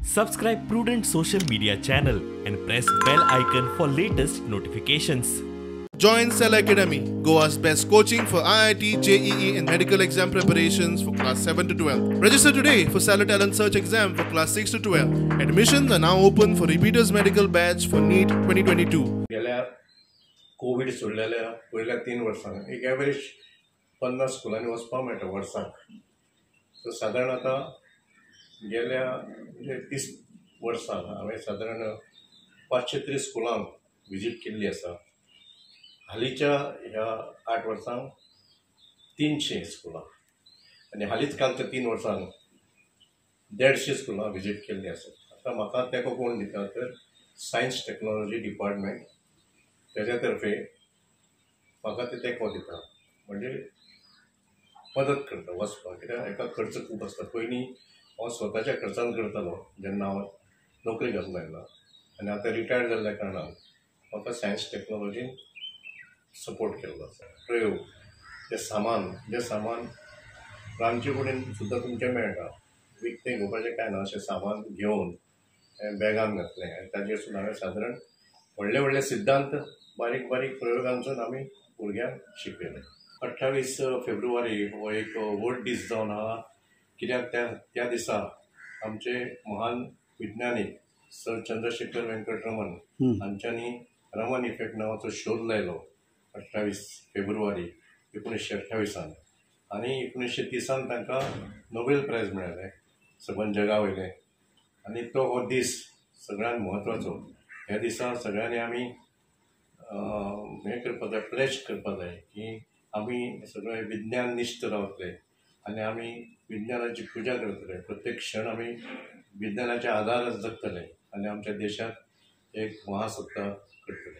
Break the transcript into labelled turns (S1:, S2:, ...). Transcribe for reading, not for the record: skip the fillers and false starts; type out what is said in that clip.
S1: Subscribe Prudent Social Media channel and press bell icon for latest notifications.
S2: Join Cell Academy, Goa's best coaching for IIT, JEE and medical exam preparations for class 7 to 12. Register today for Cellar Talent Search exam for class 6 to 12. Admissions are now open for repeaters medical batch for NEET 2022.
S3: गेल्या Covid सोडलेल्या पयल्या 3 वर्सांक एक average 50 स्कुलांनी वचपाक मेळटा वर्साक. So सादारण आतां गेल्या म्हणजे 30 वर्सां हांवें सादारण 530 स्कुलांक विजीट केल्ली आसा. हालींच्या ह्या 8 वर्सांक 300 स्कुलां आनी हालींच कालच्या 3 वर्सांक 150 स्कुलां विजीट केल्ली आसा. आतां म्हाका तेंको कोण दिता तर सायन्स टेक्नॉलॉजी डिपार्टमेंट तेज्या तर्फे म्हाका ते तेंको दिता, म्हणजे मदत करता वचपाक. कित्याक हेका खर्च खूब आसता. पयलीं हांव स्वताच्या खर्चान करतालो जेन्ना हांव नोकरी घालूंक लागला आनी आतां रिटायर्ड जाल्ल्या कारणान म्हाका सायन्स टेक्नॉलॉजीन सपोर्ट केल्लो आसा. प्रयोग ते सामान जें सामान रांदचे कुडीन सुद्दां तुमचें मेळटा, विकतें घेवपाचें कांय ना. अशें सामान घेवन बॅगान घातलें आनी ताजेर सुद्दां हांवें सादारण व्हडले व्हडले सिद्धांत बारीक बारीक प्रयोगांसून आमी भुरग्यांक शिकयले. 28 फेब्रुवारी हो एक व्हड दीस जावन आहा, कित्याक त्या दिसा आमचे महान विज्ञानीक सर चंद्रशेखर वेंकट रमन हांच्यांनी रमन इफेक्ट नांवाचो शोध लायलो 28 फेब्रुवारी 1928 आनी 1930 तांकां नोबेल प्रायज मेळ्ळें सबंद जगा वयलें. आनी तो हो दीस सगळ्यांत म्हत्वाचो. ह्या दिसा सगळ्यांनी आमी हें करपाक जाय, प्लेज करपाक जाय की आमी सगळे विज्ञाननिश्ठ रावतले आनी आमी विज्ञानाची पुजा करतले. प्रत्येक क्षण आमी विज्ञानाच्या आधारार जगतले आनी आमच्या देशाक एक महासत्ता करतले.